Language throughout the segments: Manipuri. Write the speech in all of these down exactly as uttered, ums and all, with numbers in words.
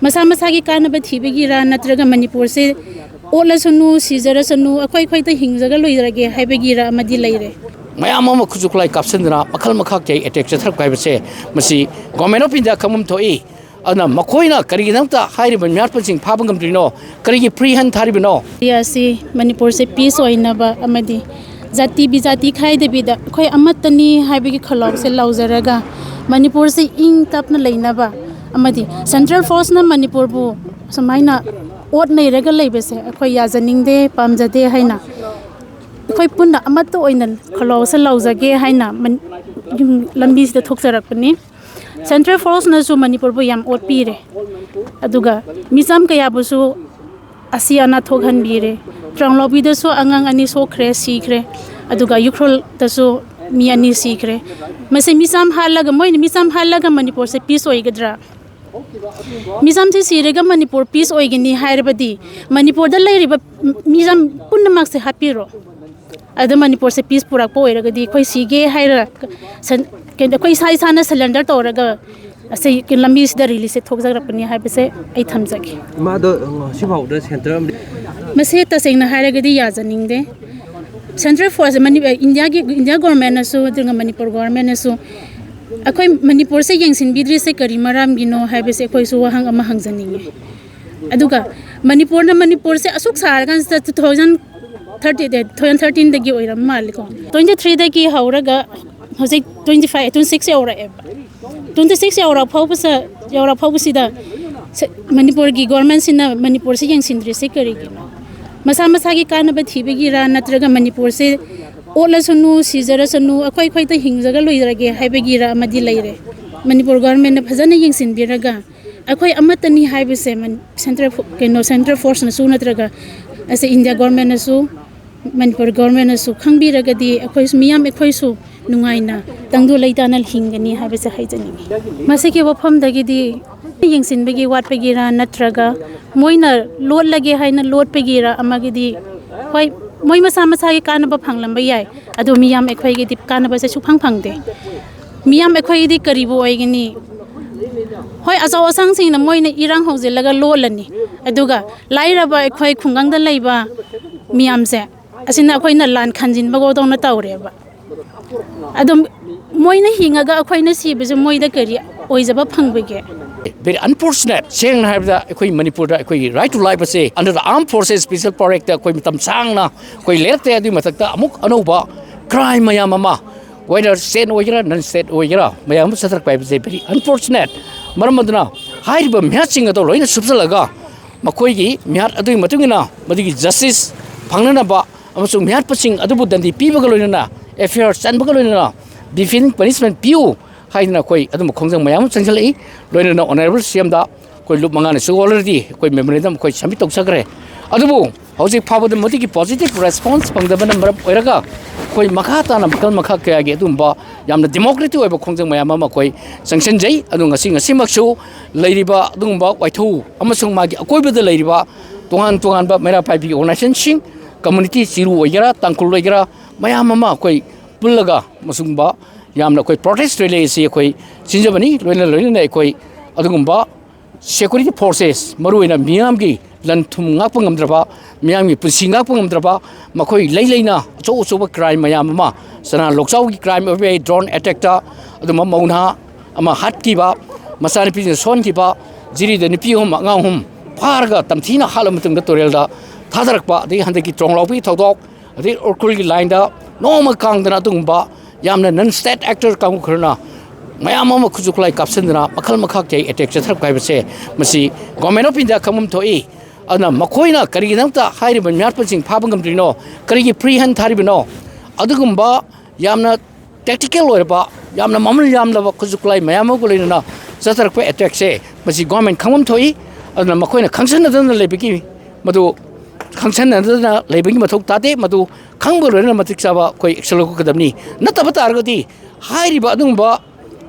ꯃꯁꯥ ꯃꯁꯥꯒꯤ ꯀꯥꯟꯅꯕ ꯊꯤꯕꯒꯤꯔꯥ, ꯅꯠꯇ꯭ꯔꯒ ꯃꯅꯤꯄꯨꯔꯁꯦ ꯑꯣꯠꯂꯁꯅꯨ, ꯁꯤꯖꯔꯁꯅꯨ, ꯑꯩꯈꯣꯏ ꯑꯩꯈꯣꯏꯗ ꯍꯤꯡꯖꯒ ꯂꯣꯏꯔꯒꯦ ꯍꯥꯏꯕꯒꯤꯔꯥ ꯑꯃꯗꯤ ꯂꯩꯔꯦ꯫ ꯃꯌꯥꯝ ꯑꯃ ꯈꯨꯠꯁꯨ ꯈꯨꯠꯂꯥꯏ ꯀꯥꯞꯁꯤꯟꯗꯅ ꯃꯈꯜ ꯃꯈꯥ ꯀꯌꯥ ꯑꯦꯇꯦꯛ ꯆꯠꯊꯔꯛꯄ ꯍꯥꯏꯕꯁꯦ, ꯃꯁꯤ Government of India ꯈꯪꯐꯝ ꯊꯣꯛꯏ꯫ ꯑꯗꯨꯅ ꯃꯈꯣꯏꯅ ꯀꯔꯤꯒꯤꯗꯃꯛꯇ ꯍꯥꯏꯔꯤꯕ ꯃꯤꯍꯥꯠꯄꯁꯤꯡ ꯐꯥꯕ ꯉꯝꯗ꯭ꯔꯤꯅꯣ? ꯀꯔꯤꯒꯤ free hand ꯊꯥꯔꯤꯕꯅꯣ? ꯏꯟꯗꯤꯌꯥꯁꯤ ꯃꯅꯤꯄꯨꯔꯁꯦ ꯄꯤꯁ ꯑꯣꯏꯅꯕ ꯑꯃꯗꯤ ꯖꯥꯇꯤ ꯕꯤꯖꯥꯇꯤ ꯈꯥꯏꯗꯕꯤꯗ ꯑꯩꯈꯣꯏ ꯑꯃꯠꯇꯅꯤ ꯍꯥꯏꯕꯒꯤ ꯈꯣꯜꯂꯥꯎꯁꯦ ꯂꯥꯎꯖꯔꯒ, ꯃꯅꯤꯄꯨꯔꯁꯦ ꯏꯪ ꯇꯞꯅ ꯂꯩꯅꯕ ꯑꯃꯗꯤ ꯁꯦꯟꯇ꯭ꯔꯦꯜ ꯐꯣꯔꯁꯅ ꯃꯅꯤꯄꯨꯔꯕꯨ ꯁꯨꯃꯥꯏꯅ ꯑꯣꯠ ꯅꯩꯔꯒ ꯂꯩꯕꯁꯦ ꯑꯩꯈꯣꯏ ꯌꯥꯖꯅꯤꯡꯗꯦ, ꯄꯥꯝꯖꯗꯦ ꯍꯥꯏꯅ ꯑꯩꯈꯣꯏ ꯄꯨꯟꯅ ꯑꯃꯠꯇ ꯑꯣꯏꯅ ꯈꯣꯜꯂꯥꯎꯁꯦ ꯂꯥꯎꯖꯒꯦ ꯍꯥꯏꯅ ꯃꯟ-, ꯂꯝꯕꯤꯁꯤꯗ ꯊꯣꯛꯆꯔꯛꯄꯅꯤ꯫ ꯁꯦꯟꯇ꯭ꯔꯦꯜ ꯐꯣꯔꯁꯅꯁꯨ ꯃꯅꯤꯄꯨꯔꯕꯨ ꯌꯥꯝ ꯑꯣꯠꯄꯤꯔꯦ, ꯑꯗꯨꯒ ꯃꯤꯆꯝ ꯀꯌꯥꯕꯨꯁꯨ ꯑꯁꯤ ꯑꯅꯥ ꯊꯣꯛꯍꯟꯕꯤꯔꯦ꯫ ꯇ꯭ꯔꯥꯡꯂꯥꯎꯕꯤꯗꯁꯨ ꯑꯉꯥꯡ ꯑꯅꯤ ꯁꯣꯛꯈ꯭ꯔꯦ, ꯁꯤꯈ꯭ꯔꯦ, ꯑꯗꯨꯒ ꯎꯈ꯭ꯔꯨꯜꯗꯁꯨ ꯃꯤ ꯑꯅꯤ ꯁꯤꯈ꯭ꯔꯦ꯫ ꯃꯁꯤ ꯃꯤꯆꯝ ꯍꯥꯠꯂꯒ, ꯃꯣꯏꯅ ꯃꯤꯆꯝ ꯍꯥꯠꯂꯒ ꯃꯅꯤꯄꯨꯔꯁꯦ ꯄꯤꯁ ꯑꯣꯏꯒꯗ꯭ꯔꯥ? ꯃꯤꯆꯝꯁꯦ ꯁꯤꯔꯒ ꯃꯅꯤꯄꯨꯔ ꯄꯤꯁ ꯑꯣꯏꯒꯅꯤ ꯍꯥꯏꯔꯕꯗꯤ ꯃꯅꯤꯄꯨꯔꯗ ꯂꯩꯔꯤꯕ ꯃꯤꯆꯝ ꯄꯨꯝꯅꯃꯛꯁꯦ ꯍꯥꯠꯄꯤꯔꯣ꯫ ꯑꯗ ꯃꯅꯤꯄꯨꯔꯁꯦ ꯄꯤꯁ ꯄꯨꯔꯛꯄ ꯑꯣꯏꯔꯒꯗꯤ ꯑꯩꯈꯣꯏ ꯁꯤꯒꯦ ꯍꯥꯏꯔ ꯁꯟ-, ꯀꯩꯅꯣ, ꯑꯩꯈꯣꯏ ꯏꯁꯥ ꯏꯁꯥꯅ ꯁꯔꯦꯟꯗꯔ ꯇꯧꯔꯒ ꯑꯁꯤ ꯂꯝꯕꯤꯁꯤꯗ ꯔꯤꯂꯤꯁꯁꯦ ꯊꯣꯛꯆꯔꯛꯄꯅꯤ ꯍꯥꯏꯕꯁꯦ ꯑꯩ ꯊꯝꯖꯒꯦ꯫ ꯏꯃꯥꯗꯣ ꯉꯁꯤꯐꯥꯎꯗ ꯁꯦꯟꯇꯔ ꯑꯃꯗꯤ ꯃꯁꯤ ꯇꯁꯦꯡꯅ ꯍꯥꯏꯔꯒꯗꯤ ꯌꯥꯖꯅꯤꯡꯗꯦ꯫ ꯁꯦꯟꯇ꯭ꯔꯦꯜ ꯐꯣꯔꯁ ꯃꯅꯤ-, ꯏꯟꯗꯤꯌꯥꯒꯤ, ꯏꯟꯗꯤꯌꯥ ꯒꯣꯔꯃꯦꯟꯅꯁꯨ ꯑꯗꯨꯒ ꯃꯅꯤꯄꯨꯔ ꯒꯣꯔꯃꯦꯟꯅꯁꯨ ꯑꯩꯈꯣꯏ ꯃꯅꯤꯄꯨꯔꯁꯦ ꯌꯦꯡꯁꯤꯟꯕꯤꯗ꯭ꯔꯤꯁꯦ ꯀꯔꯤ ꯃꯔꯝꯒꯤꯅꯣ ꯍꯥꯏꯕꯁꯦ ꯑꯩꯈꯣꯏꯁꯨ ꯋꯥꯍꯪ ꯑꯃ ꯍꯪꯖꯅꯤꯡꯉꯤ꯫ ꯑꯗꯨꯒ ꯃꯅꯤꯄꯨꯔꯅ, ꯃꯅꯤꯄꯨꯔꯁꯦ ꯑꯁꯨꯛ ꯁꯥꯔꯀꯥꯟꯁꯤꯗ two thousand thirty, two thousand thirteenꯗꯒꯤ ꯑꯣꯏꯔꯝ ꯃꯥꯜꯂꯦꯀꯣ, twenty threeꯗꯒꯤ ꯍꯧꯔꯒ ꯍꯧꯖꯤꯛ twenty five, twenty six ꯌꯧꯔꯛꯑꯦꯕ꯫ Twenty six ꯌꯧꯔꯛ ꯐꯥꯎꯕꯁ-, ꯌꯧꯔꯛ ꯐꯥꯎꯕꯁꯤꯗ ꯁ-, ꯃꯅꯤꯄꯨꯔꯒꯤ ꯒꯣꯔꯃꯦꯟꯁꯤꯅ ꯃꯅꯤꯄꯨꯔꯁꯤ ꯌꯦꯡꯁꯤꯟꯗ꯭ꯔꯤꯁꯦ ꯀꯔꯤꯒꯤꯅꯣ? ꯃꯁꯥ ꯃꯁꯥꯒꯤ ꯀꯥꯟꯅꯕ ꯊꯤꯕꯒꯤꯔꯥ, ꯅꯠꯇ꯭ꯔꯒ ꯃꯅꯤꯄꯨꯔꯁꯦ ꯑꯣꯠꯂꯁꯅꯨ, ꯁꯤꯖꯔꯁꯅꯨ, ꯑꯩꯈꯣꯏ ꯑꯩꯈꯣꯏꯗ ꯍꯤꯡꯖꯒ ꯂꯣꯏꯖꯔꯒꯦ ꯍꯥꯏꯕꯒꯤꯔꯥ ꯑꯃꯗꯤ ꯂꯩꯔꯦ꯫ ꯃꯅꯤꯄꯨꯔ ꯒꯣꯔꯃꯦꯟꯅ ꯐꯖꯅ ꯌꯦꯡꯁꯤꯟꯕꯤꯔꯒ ꯑꯩꯈꯣꯏ ꯑꯃꯠꯇꯅꯤ ꯍꯥꯏꯕꯁꯦ ꯃꯟ-, ꯁꯦꯟꯇ꯭ꯔꯦꯜ ꯐꯣ-, ꯀꯩꯅꯣ, ꯁꯦꯟꯇ꯭ꯔꯦꯜ ꯐꯣꯔꯁꯅꯁꯨ ꯅꯠꯇ꯭ꯔꯒ ꯑꯁꯤ ꯏꯟꯗꯤꯌꯥ ꯒꯣꯔꯃꯦꯟꯅꯁꯨ, ꯃꯅꯤꯄꯨꯔ ꯒꯣꯔꯃꯦꯟꯅꯁꯨ ꯈꯪꯕꯤꯔꯒꯗꯤ ꯑꯩꯈꯣꯏꯁꯨ, ꯃꯤꯌꯥꯝ ꯑꯩꯈꯣꯏꯁꯨ ꯅꯨꯡꯉꯥꯏꯅ ꯇꯪꯗꯨ ꯂꯩꯇꯥꯅ ꯍꯤꯡꯒꯅꯤ ꯍꯥꯏꯕꯁꯦ ꯍꯥꯏꯖꯅꯤꯡꯉꯤ꯫ ꯃꯁꯤꯒꯤ ꯋꯥꯐꯝꯗꯒꯤꯗꯤ ꯌꯦꯡꯁꯤꯟꯕꯒꯤ ꯋꯥꯠꯄꯒꯤꯔꯥ, ꯅꯠꯇ꯭ꯔꯒ ꯃꯣꯏꯅ ꯂꯣꯠꯂꯒꯦ ꯍꯥꯏꯅ ꯂꯣꯠꯄꯒꯤꯔꯥ ꯑꯃꯒꯤꯗꯤ, ꯍꯣꯏ, ꯃꯣꯏ ꯃꯁꯥ ꯃꯁꯥꯒꯤ ꯀꯥꯟꯅꯕ ꯐꯪꯂꯝꯕ ꯌꯥꯏ, ꯑꯗꯨ ꯃꯤꯌꯥꯝ ꯑꯩꯈꯣꯏꯒꯤꯗꯤ ꯀꯥꯟꯅꯕꯁꯦ ꯁꯨꯐꯪ ꯐꯪꯗꯦ꯫ ꯃꯤꯌꯥꯝ ꯑꯩꯈꯣꯏꯒꯤꯗꯤ ꯀꯔꯤꯕꯨ ꯑꯣꯏꯒꯅꯤ? ꯍꯣꯏ, ꯑꯆꯧ ꯑꯁꯥꯡꯁꯤꯡꯅ ꯃꯣꯏꯅ ꯏꯔꯥꯡ ꯍꯧꯖꯤꯜꯂꯒ ꯂꯣꯜꯂꯅꯤ, ꯑꯗꯨꯒ ꯂꯥꯏꯔꯕ ꯑꯩꯈꯣꯏ ꯈꯨꯡꯒꯪꯗ ꯂꯩꯕ ꯃꯤꯌꯥꯝꯁꯦ, ꯑꯁꯤꯅ ꯑꯩꯈꯣꯏꯅ ꯂꯥꯟ ꯈꯟꯖꯤꯟꯕꯒꯗꯧꯅ ꯇꯧꯔꯦꯕ꯫ ꯑꯗꯨꯝ ꯃꯣꯏꯅ ꯍꯤꯡꯉꯒ ꯑꯩꯈꯣꯏꯅ ꯁꯤꯕꯁꯦ ꯃꯣꯏꯗ ꯀꯔꯤ ꯑꯣꯏꯖꯕ ꯐꯪꯕꯒꯦ? Very unfortunate. ꯁꯦꯡꯅ ꯍꯥꯏꯔꯕꯗ, ꯑꯩꯈꯣꯏ ꯃꯅꯤꯄꯨꯔꯗ ꯑꯩꯈꯣꯏꯒꯤ right to life ꯑꯁꯦ under the Armed Forces Special Power Act ꯑꯩꯈꯣꯏ ꯃꯇꯝ ꯁꯥꯡꯅ ꯑꯩꯈꯣꯏ ꯂꯩꯔꯛꯇꯦ꯫ ꯑꯗꯨꯒꯤ ꯃꯊꯛꯇ ꯑꯃꯨꯛ ꯑꯅꯧꯕ crime ꯃꯌꯥꯝ ꯑꯃ, whether state ꯑꯣꯏꯒꯦꯔꯥ, non state ꯑꯣꯏꯒꯦꯔꯥ, ꯃꯌꯥꯝ ꯑꯃ ꯆꯠꯊꯔꯛꯄ ꯍꯥꯏꯕꯁꯦ very unfortunate꯫ ꯃꯔꯝ ꯑꯗꯨꯅ ꯍꯥꯏꯔꯤꯕ ꯃꯤꯍꯥꯠꯁꯤꯡ ꯑꯗꯣ ꯂꯣꯏꯅ ꯁꯨꯞꯆꯜꯂꯒ, ꯃꯈꯣꯏꯒꯤ ꯃꯤꯍꯥꯠ ꯑꯗꯨꯒꯤ ꯃꯇꯨꯡ ꯏꯟꯅ ꯃꯗꯨꯒꯤ justice ꯐꯪꯅꯅꯕ ꯑꯃꯁꯨꯡ ꯃꯤꯍꯥꯠꯄꯁꯤꯡ ꯑꯗꯨꯕꯨ ꯗꯟꯗꯤ ꯄꯤꯕꯒ ꯂꯣꯏꯅꯅ F I R ꯆꯟꯕꯒ ꯂꯣꯏꯅꯅ definite punishment ꯄꯤꯌꯨ ꯍꯥꯏꯗꯅ ꯑꯩꯈꯣꯏ ꯑꯗꯨꯝꯕ ꯈꯣꯡꯖꯪ ꯃꯌꯥꯝ ꯑꯃ ꯆꯪꯁꯤꯜꯂꯛꯏ꯫ ꯂꯣꯏꯅꯅ Honourable C M ꯗ ꯑꯩꯈꯣꯏ ꯂꯨꯞ ꯃꯉꯥꯅꯁꯨ already ꯑꯩꯈꯣꯏ memorandum ꯑꯩꯈꯣꯏ submit ꯇꯧꯖꯈ꯭ꯔꯦ꯫ ꯑꯗꯨꯕꯨ ꯍꯧꯖꯤꯛ ꯐꯥꯎꯕꯗ ꯃꯗꯨꯒꯤ positive response ꯐꯪꯗꯕꯅ ꯃꯔꯝ ꯑꯣꯏꯔꯒ, ꯑꯩꯈꯣꯏ ꯃꯈꯥ ꯇꯥꯅ ꯃꯈꯜ ꯃꯈꯥ ꯀꯌꯥꯒꯤ ꯑꯗꯨꯒꯨꯝꯕ ꯌꯥꯝꯅ democratic ꯑꯣꯏꯕ ꯈꯣꯡꯖꯪ ꯃꯌꯥꯝ ꯑꯃ ꯑꯩꯈꯣꯏ ꯆꯪꯁꯤꯟꯖꯩ꯫ ꯑꯗꯨ ꯉꯁꯤ, ꯉꯁꯤꯃꯛꯁꯨ ꯂꯩꯔꯤꯕ ꯑꯗꯨꯒꯨꯝꯕ ꯋꯥꯏꯊꯧ ꯑꯃꯁꯨꯡ ꯃꯥꯒꯤ ꯑꯀꯣꯏꯕꯗ ꯂꯩꯔꯤꯕ ꯇꯣꯉꯥꯟ ꯇꯣꯉꯥꯟꯕ ꯃꯩꯔꯥ ꯄꯥꯏꯕꯤ organizationꯁꯤꯡ, community, ꯆꯤꯔꯨ ꯑꯣꯏꯒꯦꯔꯥ, ꯇꯥꯡꯈꯨꯜ ꯑꯣꯏꯒꯦꯔꯥ, ꯃꯌꯥꯝ ꯑꯃ ꯑꯩꯈꯣꯏ ꯄꯨꯜꯂꯒ ꯃꯁꯤꯒꯨꯝꯕ ꯌꯥꯝꯅ ꯑꯩꯈꯣꯏ protest rally ꯑꯁꯤ ꯑꯩꯈꯣꯏ ꯁꯤꯟꯖꯕꯅꯤ꯫ ꯂꯣꯏꯅ ꯂꯣꯏꯅꯅ ꯑꯩꯈꯣꯏ ꯑꯗꯨꯒꯨꯝꯕ security forces, ꯃꯔꯨꯑꯣꯏꯅ ꯃꯤꯌꯥꯝꯒꯤ ꯂꯟ ꯊꯨꯝ ꯉꯥꯛꯄ ꯉꯝꯗ꯭ꯔꯕ, ꯃꯤꯌꯥꯝꯒꯤ ꯄꯨꯟꯁꯤ ꯉꯥꯛꯄ ꯉꯝꯗ꯭ꯔꯕ, ꯃꯈꯣꯏ ꯂꯩ ꯂꯩꯅ ꯑꯆꯧ ꯑꯆꯧꯕ crime ꯃꯌꯥꯝ ꯑꯃ, ꯆꯅꯥ ꯂꯣꯛꯆꯥꯎꯒꯤ crime ꯑꯣꯏꯕ ꯌꯥꯏ, drone attackꯇ ꯑꯗꯨꯝꯕ ꯃꯧ ꯅꯍꯥ ꯑꯃ ꯍꯥꯠꯈꯤꯕ, ꯃꯆꯥꯅꯨꯄꯤꯁꯤꯡ ꯁꯣꯟꯈꯤꯕ, ꯖꯤꯔꯤꯗ ꯅꯨꯄꯤ ꯑꯍꯨꯝ, ꯑꯉꯥꯡ ꯑꯍꯨꯝ ꯐꯥꯔꯒ ꯇꯝꯊꯤꯅ ꯍꯥꯠꯂ ꯃꯇꯨꯡꯗ ꯇꯨꯔꯦꯜꯗ ꯊꯥꯗꯔꯛꯄ, ꯑꯗꯒꯤ ꯍꯟꯗꯛꯀꯤ ꯇ꯭ꯔꯣꯡꯂꯥꯎꯕꯒꯤ ꯊꯧꯗꯣꯛ, ꯑꯗꯩ ꯎꯈ꯭ꯔꯨꯜꯒꯤ ꯂꯥꯏꯟꯗ ꯅꯣꯡꯃ ꯀꯥꯡꯗꯅ ꯑꯗꯨꯒꯨꯝꯕ ꯌꯥꯝꯅ non state actor ꯀꯥꯡꯕꯨ ꯈꯔꯅ ꯃꯌꯥꯝ ꯑꯃ ꯈꯨꯠꯁꯨ ꯈꯨꯠꯂꯥꯏ ꯀꯥꯞꯁꯤꯟꯗꯅ ꯃꯈꯜ ꯃꯈꯥ ꯀꯌꯥ attack ꯆꯠꯊꯔꯛꯄ ꯍꯥꯏꯕꯁꯦ, ꯃꯁꯤ Government of India ꯈꯪꯐꯝ ꯊꯣꯛꯏ꯫ ꯑꯗꯨꯅ ꯃꯈꯣꯏꯅ ꯀꯔꯤꯒꯤꯗꯃꯛꯇ ꯍꯥꯏꯔꯤꯕ ꯃꯤꯍꯥꯠꯄꯁꯤꯡ ꯐꯥꯕ ꯉꯝꯗ꯭ꯔꯤꯅꯣ, ꯀꯔꯤꯒꯤ free hand ꯊꯥꯔꯤꯕꯅꯣ? ꯑꯗꯨꯒꯨꯝꯕ ꯌꯥꯝꯅ tactical ꯑꯣꯏꯔꯕ, ꯌꯥꯝꯅ ꯃꯃꯜ ꯌꯥꯝꯂꯕ ꯈꯨꯠꯁꯨ ꯈꯨꯠꯂꯥꯏ ꯃꯌꯥꯝ ꯑꯃꯒ ꯂꯣꯏꯅꯅ ꯆꯠꯊꯔꯛꯄ attackꯁꯦ, ꯃꯁꯤ government ꯈꯪꯐꯝ ꯊꯣꯛꯏ꯫ ꯑꯗꯨꯅ ꯃꯈꯣꯏꯅ ꯈꯪꯁꯟꯅꯗꯅ ꯂꯩꯕꯒꯤ, ꯃꯗꯨ ꯈꯪꯁꯟꯅꯗꯅ ꯂꯩꯕꯒꯤ ꯃꯊꯧ ꯇꯥꯗꯦ꯫ ꯃꯗꯨ ꯈꯪꯕ ꯂꯣꯏꯅꯅ ꯃꯇꯤꯛ ꯆꯥꯕ ꯑꯩꯈꯣꯏ action ꯂꯧꯈꯠꯀꯗꯕꯅꯤ꯫ ꯅꯠꯇꯕ ꯇꯥꯔꯒꯗꯤ ꯍꯥꯏꯔꯤꯕ ꯑꯗꯨꯒꯨꯝꯕ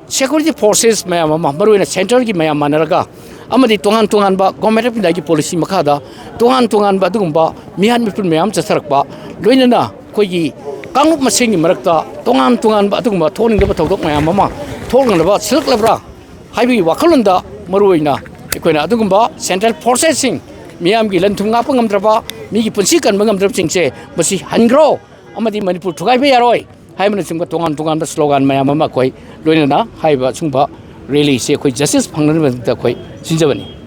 security forces ꯃꯌꯥꯝ ꯑꯃ, ꯃꯔꯨꯑꯣꯏꯅ centreꯒꯤ ꯃꯌꯥꯝ ꯃꯥꯟꯅꯔꯒ ꯑꯃꯗꯤ ꯇꯣꯉꯥꯟ ꯇꯣꯉꯥꯟꯕ Government of Indiaꯒꯤ policy ꯃꯈꯥꯗ ꯇꯣꯉꯥꯟ ꯇꯣꯉꯥꯟꯕ ꯑꯗꯨꯒꯨꯝꯕ ꯃꯤꯍꯥꯠ ꯃꯤꯄꯨꯟ ꯃꯌꯥꯝ ꯆꯠꯊꯔꯛꯄ, ꯂꯣꯏꯅꯅ ꯑꯩꯈꯣꯏꯒꯤ ꯀꯥꯡꯂꯨꯞ ꯃꯁꯦꯟꯒꯤ ꯃꯔꯛꯇ ꯇꯣꯉꯥꯟ ꯇꯣꯉꯥꯟꯕ ꯑꯗꯨꯒꯨꯝꯕ ꯊꯣꯛꯍꯟꯅꯤꯡꯗꯕ ꯊꯧꯗꯣꯛ ꯃꯌꯥꯝ ꯑꯃ ꯊꯣꯛꯅꯅꯕ ꯁꯤꯜꯂꯛꯂꯕ꯭ꯔꯥ? ꯍꯥꯏꯕꯒꯤ ꯋꯥꯈꯜꯂꯣꯟꯗ ꯃꯔꯨꯑꯣꯏꯅ ꯑꯩꯈꯣꯏꯅ ꯑꯗꯨꯒꯨꯝꯕ central forcesꯁꯤꯡ, ꯃꯤꯌꯥꯝꯒꯤ ꯂꯟ ꯊꯨꯝ ꯉꯥꯛꯄ ꯉꯝꯗ꯭ꯔꯕ, ꯃꯤꯒꯤ ꯄꯨꯟꯁꯤ ꯀꯟꯕ ꯉꯝꯗ꯭ꯔꯕꯁꯤꯡꯁꯦ ꯃꯁꯤ ꯍꯟꯈ꯭ꯔꯣ, ꯑꯃꯗꯤ ꯃꯅꯤꯄꯨꯔ ꯊꯨꯒꯥꯏꯕ ꯌꯥꯔꯣꯏ ꯍꯥꯏꯕꯅꯆꯤꯡꯕ ꯇꯣꯉꯥꯟ ꯇꯣꯉꯥꯟꯕ slogan ꯃꯌꯥꯝ ꯑꯃ ꯑꯩꯈꯣꯏ ꯂꯣꯏꯅꯅ ꯍꯥꯏꯔꯤꯕ ꯁꯤꯒꯨꯝꯕ rallyꯁꯦ ꯑꯩꯈꯣꯏ justice ꯐꯪꯅꯅꯕꯒꯤꯗꯃꯛꯇ ꯑꯩꯈꯣꯏ ꯁꯤꯟꯖꯕꯅꯤ꯫